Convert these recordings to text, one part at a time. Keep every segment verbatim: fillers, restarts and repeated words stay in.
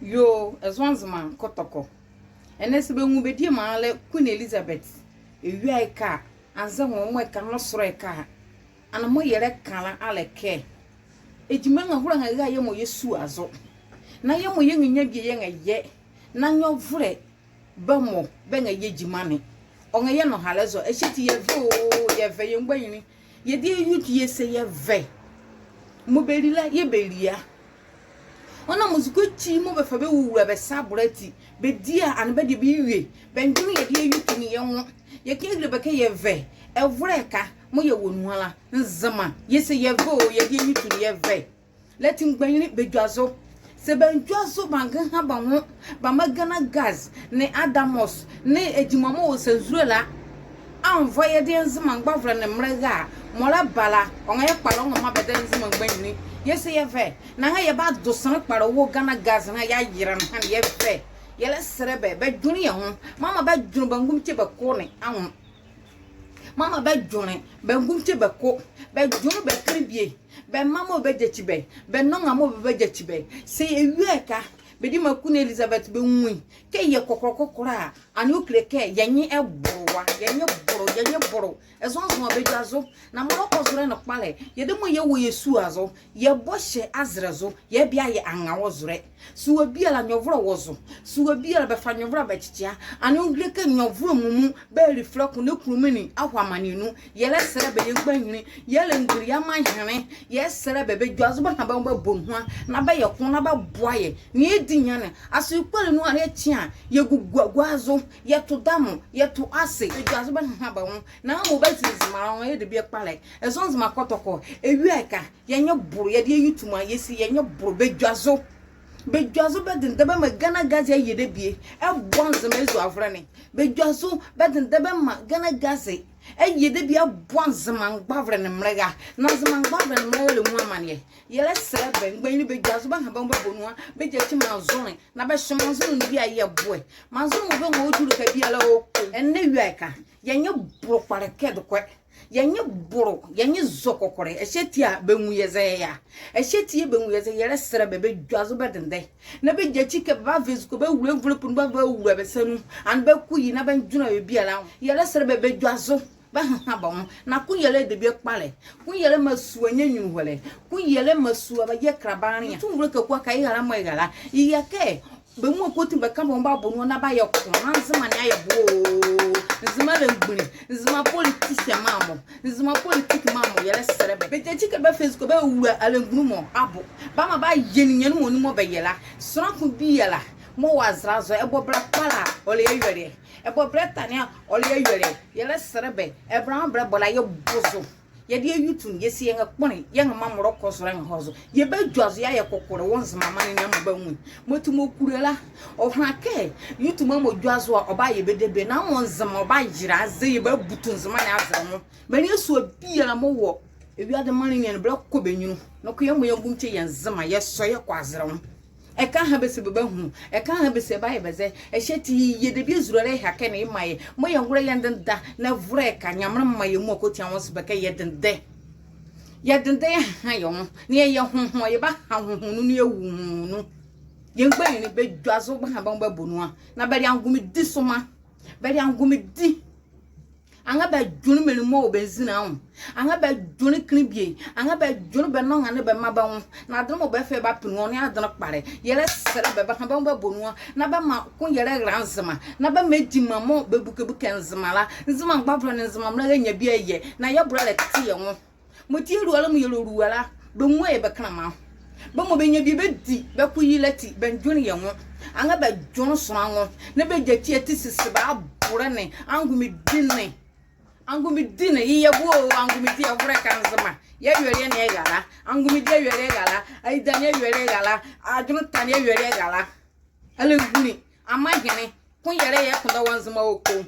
Yoo, ɛzo Nzema Kɔtɔkɔ. Ɛnɛ saa bɛnwu bɛ diema la Queen Elizabeth, ɛwia ɛkɛ a, anzɛɛ nwo mɔɔ ɛka nlosolɛ ɛkɛ a, ɛnee mɔɔ yɛlɛka la a le kɛ, gyima nrɛhoalɛ ɛhye a yɛmɔ yɛ sua zo. Na yɛmɔ yɛnrɛnyia bie yɛnrɛyɛ. Na nyɛvolɛ bɛmɔ bɛnrɛyɛ gyima ne, ɔnrɛyɛ nɔhalɛ zɔ. Ɛhye ati yɛvɛ o, yɛvɛ yɛ mgbanyinli. Yɛdayɛ youth yɛse yɛvɛ. Mɔɔ bɛli la yɛbɛli a. Ɔnam ezukoa ekyi mɔɔ bɛfa bɛwuwula bɛ sa abo la ati, bɛdi a ɛnee bɛdeɛ bɛwie. Bɛndwenle yɛdayɛ youth ne yɛ nwo. Yɛka yɛhile bɛ kɛ yɛvɛ. Ɛvolɛ ɛhye a mɔɔ yɛwɔ nuhua la, Nzema, yɛse yɛvɛ o, yɛdayɛ youth ne yɛvɛ. La ati mgbanyinli bɛdwazo. Saa bɛandwazo bɛanrɛha bɛ nwo bɛammaa Ghana Gas nee Adamos nee gyima mɔɔ wɔ Sanzule la anva yɛdayɛ Nzema mgbavolɛ nee mbɛlɛra a, mɔɔ ɛlɛba la, ɔnrɛyɛ kpalɛ ɔnrɛmaa bɛdayɛ Nzema mgbanyinli. Yɛse yɛvɛ. Na ɛhye a yɛbado sonla kpalɛ wɔ Ghana Gas ne a yɛayela ne ɛhye a yɛvɛ. Yɛlɛsɛlɛ bɛ, bɛdwenle yɛ nwo. Mɔɔ maa bɛdwenle bɛ angomekye bɛ ko ne anwo. Mɔɔ maa bɛdwenle bɛ angomekye bɛ ko. Bɛdwenle bɛ kenle bie. Bɛ mma mɔɔ bɛbagyakyi bɛ. Bɛ nɔnga mɔɔ bɛbagyakyi bɛ. Saa yɛwie ɛhye a, bɛ diema Queen Elizabeth bɛnwu ye kɛ yɛ kɔkɔlɛ kɔkɔlɛ a, ɛnee ɔkile kɛ yɛ nye ɛbolo wa. Yɛ nye bolo, yɛ nye bolo. Ɛzo Nzema bɛdwazo. Na mɔlɔkɔ zolɛ ne kpalɛ, yɛdayɛ mɔɔ yɛwɔ yɛ sua zo, yɛbɔ hyɛ azɛlɛ zo, yɛbie a yɛanrɛnga wɔ zolɛ. Sua biala nyɛvolɛ wɔ zo. Sua biala bɛfa nyɛvolɛ bɛkyekyea. Ɛnee ɔkile kɛ nyɛvolɛ mumu bɛlifɛlɛ ko nee kunlu menli ahɔ amaneɛ nu. Yɛlɛsɛlɛ bɛ yɛ mgbanyinli, yɛlɛngbunli, yɛ amanhene. Yɛlɛsɛlɛ bɛ, bɛdwazo bɛha bɛ nwo bɛbɔ nuhua na bɛyɛ ko na bɛboa yɛ. Nea edi nya ne, asoo ekpalɛ nu a yɛkye a, yɛgugua gua zo, yɛto dam, yɛto ase. Bɛdwazo bɛha bɛ nwo. Na mɔɔ bɛzi Nzema la, ɔnrɛyɛ debie kpalɛ. Ɛzo Nzema Kɔtɔkɔ, ɛwia ɛhye a, yɛ nye bolo, yɛdayɛ youth ne a yɛse yɛ nye bolo, bɛdwazo. Bɛdwazo bɛdendɛ bɛmaa Ghana Gas ayɛ debie ɛboa Nzema ɛzoavolɛ ne. Bɛdwazo bɛdendɛ bɛmaa Ghana Gas ɛyɛ debie ɛboa Nzema mgbavolɛ nee mbɛlɛra. Na Nzema mgbavolɛ nee mbɛlɛra ɛlɛnwu amaneɛ. Yɛlɛsɛlɛ bɛ, mgbanyinli bɛdwazo bɛha bɛ nwo bɛbɔ nuhua, bɛgyakyi manzonle, na bɛhyɛ manzonle ne bie a yɛboɛ. Manzonle mɔɔ bɛnwu ɔdwu ɛleka biala ɔkɔ. Ɛnɛ ɛwia ɛhye a, yɛ nye bolo kpalɛ kɛ dekɔ. Yɛ nye bolo, yɛ nye zɔ kɔkɔlɛ. Ɛhye ati a bɛnwu yɛ zɛ yɛyɛ a. Ɛhye ati a bɛnwu yɛ zɛ, yɛlɛsɛlɛ bɛ, bɛdwazo bɛdendɛ. Na bɛgyakyi kɛ bɛbava ezukoa bɛawula envelope nu bɛava bɛawula bɛ sa nu, ɛnee bɛkɔ ye na bɛndwenle bɛ biala anwo. Yɛlɛsɛlɛ bɛ, bɛdwazo bɛhaha bɛ nwo. Na koyɛlɛ debie kpalɛ. Koyɛlɛ maa sua nyia anyuhɔlɛ. Koyɛlɛ maa sua bɛyɛ kɛlɛ bɛanlea. Tumivolɛ Kaku Aka, yɛra mɔɔ yɛra la, yɛyɛ kɛ bɛ muala kɔsɔɔti bɛka bɛ nwo bɛabɔ nuhua na bɛayɛ ko na Nzema ne ayɛ bo o. Nzema arelemgbunli, Nzema politician mɔ, Nzema politique mɔ, yɛlɛsɛlɛ bɛ. Bɛgyakyi kɛ bɛfa ezukoa bɛawula arelemgbunli mɔ abo. Bɛamaa bɛayɛ ninyɛne mɔ nu mɔɔ bɛyɛ la. Sonla ko biala mɔɔ wɔ azɛlɛ zo, ɛbɔ bɛlɛ kpalɛ a, ɔlɛ yɛ awieleɛ. Ɛbɔ bɛlɛ tane a, ɔlɛ yɛ awieleɛ. Yɛlɛsɛlɛ bɛ, ɛbɛlɛ mɔɔ bɛlɛbɔ la yɛ bo zo. Yɛdayɛ youth ne, yɛse yɛnrɛkpɔne, yɛnrɛmaa mɔlɔkɔ zolɛ ɛnrɛhɔ zo. Yɛbadwazo yɛayɛ kɔkɔlɛ wɔ Nzema amanehene amuala bɛ anwo. Mɔti mɔɔ kulo la, ɔhanle kɛ youth mɔ a mɔɔ dwazo a, ɔbayɛ bɛ debie, na mɔɔ Nzema ɔbayela aze, yɛbabutu Nzema ne azɛlɛ nwo. Bɛnlea sua biala mɔɔ wɔ ewiade maanle ne anu, bɛlɛkɔ bɛ nyunlu. Noko yɛmɔ yɛ angomekye yɛ Nzema, yɛsɔ yɛkɔ azɛlɛ nwo. Ɛka ɛha bɛ saa bɛbahunle, ɛka ɛha bɛ saa bɛbayɛ bɛ zɛ. Ɛhye ati yɛdebie zolɛ ɛhye a kɛ ne yemaa yɛ, mɔɔ yɛngola yɛndenda, na ɛvolɛ ɛhye a Nyamenle mmaa yɛ muala kɔsɔɔti anwosesebɛ kɛ yɛdendɛ. Yɛdendɛ yɛhaha yɛ nwo, na yɛyɛ honhom a, yɛbaha honhom nu na yɛawu honhom nu. Yɛ mgbanyinli bɛdwazo bɛha bɛ nwo bɛabɔ nuhua, na bɛle angomedi soma, bɛle angomedi. Anrɛɛ bɛdwenle menli mɔɔ wɔ bɛ nzi ne anwo. Anrɛɛ bɛdwenle kenle bie. Anrɛɛ bɛdwenle bɛ nɔnga nee bɛ mma bɛ nwo. Na adenle mɔɔ bɛfa bɛapene wɔ ne adenle kpalɛ. Yɛlɛsɛlɛ bɛ, bɛha bɛ nwo bɛabɔ nuhua. Na bɛmaa koyɛlɛ ɛra Nzema. Na bɛmaa gyima mɔɔ bɛbukebukɛ Nzema la, Nzema mgbavolɛ nee Nzema mbɛlɛra ɛnyia bie ɛyɛ. Na yɛbɔlɛ ɛlɛte yɛ nwo. Mɔti yɛlua la mɔɔ yɛlɛlua la, bɛnwua yɛ bɛ kɛnlɛma. Bɛmɔ bɛnyia bie bɛdi, bɛkɔ ye la ati, bɛndwenle yɛ nwo. Anrɛɛ bɛdwenle sonla nwo. Na bɛgyakyi ati sese bɛ abolɛ ne, angomedi ne. Angomedi ne, yeyɛ bo o, angomedi ɛvolɛ ɛhye a Nzema. Yɛ awieleɛ ne ɛra la. Angomedi awieleɛ ɛra la. Ayidane awieleɛ ɛra la. Adwenle tane awieleɛ ɛra la. Arelemgbunli, amanhene, koyɛlɛ yɛɛ kɔnda wɔ Nzema ɔkɔ.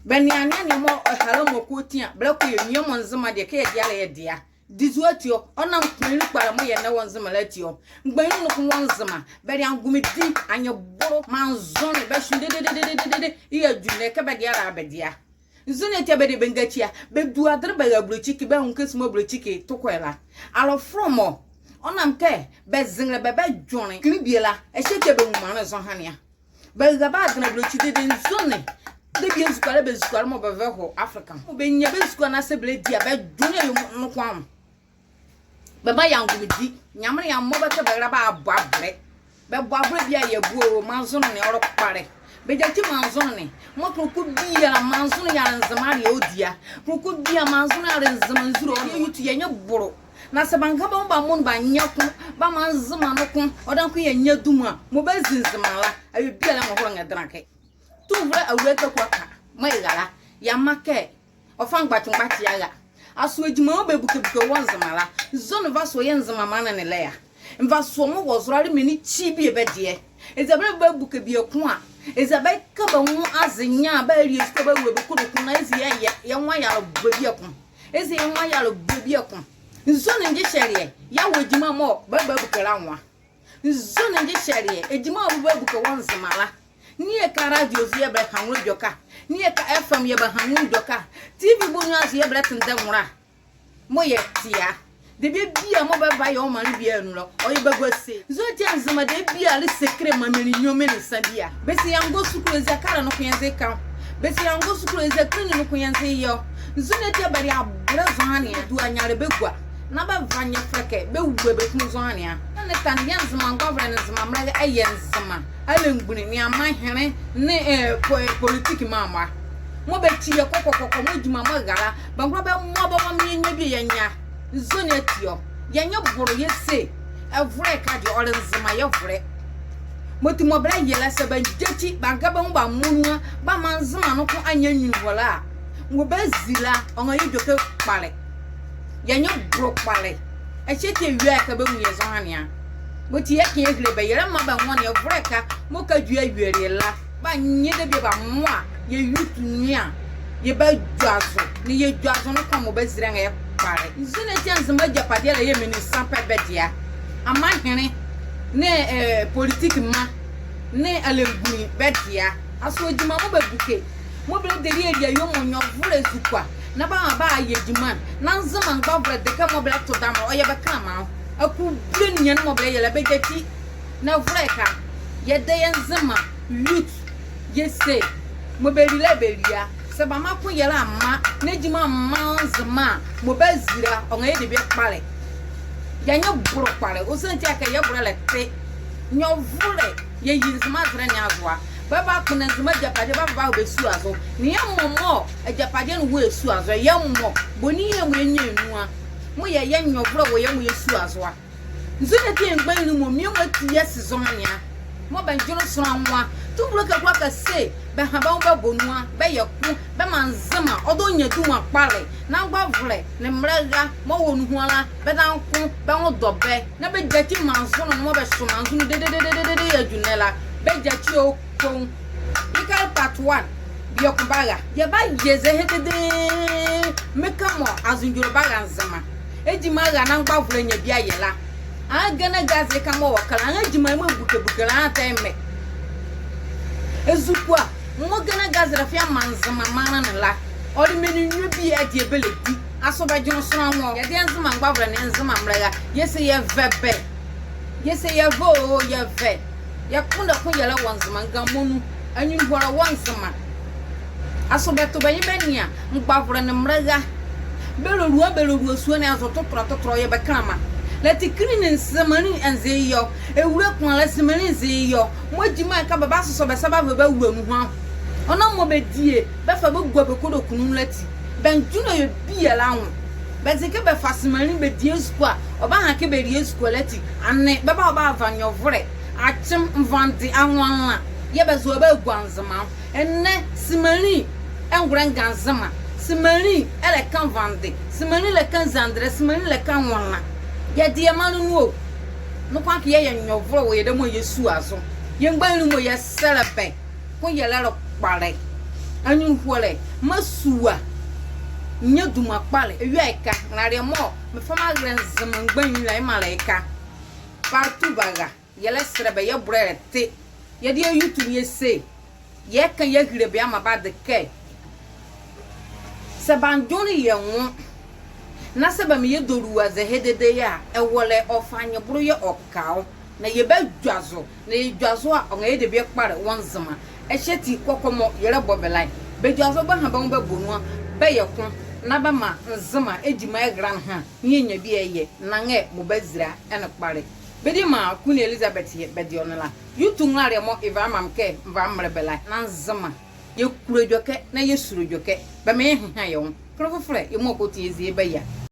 Bɛnlea aneɛ mɔɔ ɛha la mɔɔ kɔsɔɔti a, bɛlɛkɔ yɛ nwie mɔɔ Nzema deɛ kɛ yɛdea la yɛdea. Dizo ati ɔ, ɔnam mgbanyinli kpalɛ mɔɔ yɛnlɛ wɔ Nzema la ati ɔ. Mgbanyinli noko wɔ Nzema, bɛle angomedi, anyebolo, manzonle, bɛhye dedededede, yɛ adwenemli kɛ bɛdea la bɛdea. Nzonle ati a bɛdeɛ bɛnrɛkyia, bɛdua adenle bɛra ablokyiki, bɛanwu kɛ suma ablokyiki tokɔ ye la. Alɔfolɛ mɔ Ɔnam kɛ bɛzenlɛ bɛ bɛdwenle kenle bie la, ɛhye kɛ bɛnwunma ne zɔhane a. Bɛra bɛadɛnla bɛlɛkyi dedee nzɔne. Debie ezukoalɛ bɛ ezukoalɛ mɔɔ bɛvɛ hɔ Africa. Mɔɔ bɛnyia bɛ ezukoa na sɛ bɛlɛdi a, bɛdwenle awie noko anwo. Bɛmaa yɛ angomedi. Nyamenle yɛammɔ bɛ kɛ bɛra bɛabɔ avolɛ. Bɛbɔ avolɛ bie a yɛboa o, maanzonle ne ɔle kpalɛ. Bɛgyakyi maanzonle ne. Mɔɔ kenle ko biala maanzonle yɛle Nzema aleɛ ɔdi a. Kenle ko biala maanzonle yɛle Nzema nzule ɔdi a. Yɛyutu yɛ nye bolo. Na sɛ bɛanka bɛ nwo bɛamɔ nu bɛanyɛ ko bɛamaa Nzema noko, ɔdaye noko yɛanyia duma mɔɔ bɛazi Nzema la, awie biala ɛnwɔholɛ ɛnrɛdɛnla ɛkɛ. Tumivolɛ Awulae Kaku Aka, mɔɔ ɛra la, yɛamaa kɛ ɔfa mgbatse mgbatse ara. Asoo gyima mɔɔ bɛbukebuke wɔ Nzema la, nzɔne nvasoɔ yɛɛ Nzema maanle ne la a? Nvasoɔ mɔɔ wɔ zolɛ a, menli kyi bie bɛ deɛ. Eza bɛlɛ bɛbuke bie ko a, eza bɛka bɛ nwo aze nyɛ a, bɛalie ezukoa bɛawula bɛ kodoku na eza yɛɛ yɛ nwo ayɛle bɛ bieko. Eza yɛ nwo ayɛle bɛ bieko. Nzɔne ngyehyɛleɛ yɛɛ wɔ gyima mɔɔ bɛbabuke la nwo a? Nzɔne ngyehyɛleɛ, gyima mɔɔ bɛbabuke wɔ Nzema la, ninyɛ ka radio zo yɛɛ bɛha nwolɛ edwɛkɛ a? Ninyɛ ka FM yɛɛ bɛha nwolɛ edwɛkɛ a? TV bonu azo yɛɛ bɛlɛtendɛ nwolɛ a? Mɔɔ yɛte a, debie biala mɔɔ bɛbayɛ wɔ maanle biala anu la, ɔyɛ bagua se. Nzɔne ati a Nzema debie a le secret maa menli nwiɔ menli nsa bie a? Bɛse yɛangɔ sukulu, eza kale noko yɛnze ɛka ɔ. Bɛse yɛangɔ sukulu, eza kinlindi noko yɛnze yɛ ɔ. Nzɔne ati a bɛle abolɛ zɔhane a? Bɛdua nyalɛ bɛgua. Na bɛva nyɛvolɛ ɛkɛ bɛwula bɛ kunu zɔhane a? Na ɛnɛ ɛtane yɛɛ Nzema mgbavolɛ nee Nzema mraalɛ ɛyɛ Nzema arelemgbunli nee amanhene nee, eh, po-, eh, politikima mɔ a? Mɔɔ bɛkyi yɛ kɔkɔkɔkɔ mɔɔ gyima mɔɔ ɛra la, bɛngola bɛmmoa bɛ mɔɔ yɛnyia bie yɛanyia. Nzɔne ati ɔ? Yɛ nye bolo, yɛse ɛvolɛ ɛhye deɛ ɔle Nzema yɛvolɛ. Mɔti mɔɔ bɛlɛyɛ la, sɛ bɛangyakyi bɛanka bɛ nwo bɛamɔ nu a, bɛamaa Nzema noko anyɛ anyunluhɔlɛ a, mɔɔ bɛazi la, ɔnrɛyɛ edwɛkɛ kpalɛ. Yɛ nye bolo kpalɛ. Ɛhye ati a awie ɛka bɛanwu yɛ zɔhane a? Mɔti yɛka yɛahile bɛ, yɛlɛmaa bɛ nwo ne ɛvolɛ ɛhye mɔɔ ka edwɛkɛ awieleɛ la. Bɛanyɛ debie bɛammoa yɛ youth ne a, yɛbadwazo zo, nee yɛdwazo zo noko a mɔɔ bɛazi la ɛnrɛyɛ kpalɛ. Nzɔne ati a Nzema agyapadeɛ la yɛɛ menli nsa pɛ bɛ deɛ a? Amanhene nee, eh, politikima nee arelemgbunli bɛ deɛ a? Asoo gyima mɔɔ bɛbuke mɔɔ bɛlɛdeli awie awie mɔɔ nyɛvolɛ ezukoa na bɛamaa bɛayɛ gyima, na Nzema mgbavolɛ de kɛ mɔɔ bɛlɛto dame la, ɔyɛ bɛ kɛnlɛma ɔ? Akuvile ninyɛne mɔɔ bɛlɛyɛ la, bɛgyakyi. Na ɛvolɛ ɛhye a, yɛdayɛ Nzema youth, yɛse mɔɔ bɛli la bɛli a, sɛ bɛamaa koyɛlɛ amaa na gyima amaa Nzema a, mɔɔ bɛazi la, ɔnrɛyɛ debie kpalɛ. Yɛ nye bolo kpalɛ. Ɔsiane ti a kɛ yɛ bolo ɛlɛte. Nyɛvolɛ yɛyi Nzema azɛlɛ ne azo a, bɛbakpondɛ Nzema agyapadeɛ bɛava bɛahɔ bɛ sua zo. Nee yɛmɔ mɔɔ agyapadeɛ ne wɔ yɛ sua zo, yɛmɔ, boni yɛmɔ yɛnyia nu a? Mɔɔ yɛyɛ nyɛvolɛ wɔ yɛmɔ yɛ sua zo a? Nzɔne ati a mgbanyinli mɔ, mie mɔ ati yɛse zɔhane a? Mɔɔ bɛndwenle sonla nwo a, Tumivolɛ Kaku Aka se bɛha bɛ nwo bɛbɔ nu a, bɛyɛ ko, bɛmaa Nzema ɔdaye ɔnyia duma kpalɛ, na mgbavolɛ nee mraalɛ mɔɔ wɔ nuhua la, bɛdayɛ noko bɛ nwo dɔ bɛ, na bɛgyakyi maanzonle ne mɔɔ bɛso maanzonle dedee yɛ adwelie la, bɛgyakyi ɔ. Koonwu. Yɛka le part one. Bieko bara. Yɛbayɛ zɛhae dedee. Mekɛ mɔɔ anzodwolɛ bara Nzema. Gyima ara na mgbavolɛ anyia bie ayɛ la, anrɛɛ Ghana Gas ɛhye mɔɔ wɔ ɛkɛ la, anrɛɛ gyima mɔɔ ɛbukebuke la, anrɛɛ ɔtɛyɛ mɛ? Ezukoa mɔɔ Ghana Gas ɛlɛfa yeamaa Nzema maanle ne la, ɔle menli nwiɔ bie ɛdeɛ bɛlɛdi? Asoo bɛdwenle sonla nwo ɔ? Yɛdayɛ Nzema mgbavolɛ nee Nzema mraalɛ, yɛse yɛvɛ bɛ. Yɛse yɛvɛ o, yɛvɛ. Yɛkpondɛ koyɛlɛ wɔ Nzema ngamɔ nu. Anyunluhɔlɛ wɔ Nzema. Asoo bɛto bɛ nye bɛnea mgbavolɛ nee mraalɛ? Bɛlɛlua, bɛlɛlua sua ne azo totolɛ totolɛ, ɔyɛ bɛ kɛnlɛma. La ati kenle ne Nzemanli ɛnze ye ɔ, ewule kpondɛ la Nzemanli ɛnze ye ɔ, mɔɔ gyima ɛhye bɛbasosɔ bɛ sa bɛava bɛawula nuhua. Ɔnam mɔɔ bɛdie bɛfa bɛgua bɛ kodoku nu la ati, bɛndwenle awie biala anwo. Bɛze kɛ bɛfa Nzemanli bɛdie ezukoa a, ɔbaha kɛ bɛlie ezukoa la ati, ɛnee bɛbahɔ bɛava nyɛvolɛ, akyem, nvande, anwɔnla, yɛɛ bɛzoa bɛagua Nzema. Ɛnɛ Nzemanli ɛngola ɛnga Nzema. Nzemanli ɛlɛka nvande. Nzemanli ɛlɛka nzandelɛ. Nzemanli ɛlɛka anwɔnla. Yɛdeɛ maanle nu o. Noko akee yɛyɛ nyɛvolɛ wɔ yɛdayɛ mɔɔ yɛ sua zo. Yɛ mgbanyinli mɔ, yɛsɛlɛ bɛ. Koyɛlɛ ɛlɛkpalɛ. Anyunluhɔlɛ, maa sua nyia duma kpalɛ. Awie ɛhye, nrɛlaleɛ mɔɔ mefa mearɛlɛ Nzema mgbanyinli la, yemɔ a le ɛhye. Part two bara. Yɛlɛsɛlɛ bɛ, yɛ bolo ɛlɛte. Yɛdayɛ youth ne, yɛse yɛka yɛahile bɛ amaa bɛade kɛ, sɛ bɛandwenle yɛ nwo, Na sɛ bɛmaa yɛdolua zɛhae dedee a, ɛwɔlɛ ɔfa anyebolo yɛɛ ɔka ɔ. Na yɛbadwazo, na yɛdwazo a, ɔnrɛyɛ debie kpalɛ wɔ Nzema. Ɛhye ati kɔkɔ mɔɔ yɛlɛbɔ bɛ la ye, bɛdwazo bɛha bɛ nwo bɛbɔ nu a, bɛyɛ ko, na bɛmaa Nzema gyima ɛrɛla ne ha, na yɛanyia bie yɛyɛ nanrɛ mɔɔ bazila ɛnee kpalɛ. Bɛ diema Queen Elizabeth yɛɛ bɛde ɔ ne la. Yɛtu nrɛlaleɛ mɔɔ eva amaa me kɛ meva mmɛlɛ bɛ la ye, na Nzema, yɛkulo edwɛkɛ, na yɛsulo edwɛkɛ. Bɛmaa yɛhenha yɛ nwo. Kenle fofolɛ, yɛmɔ kɔsɔɔti yɛzie bɛ ye a.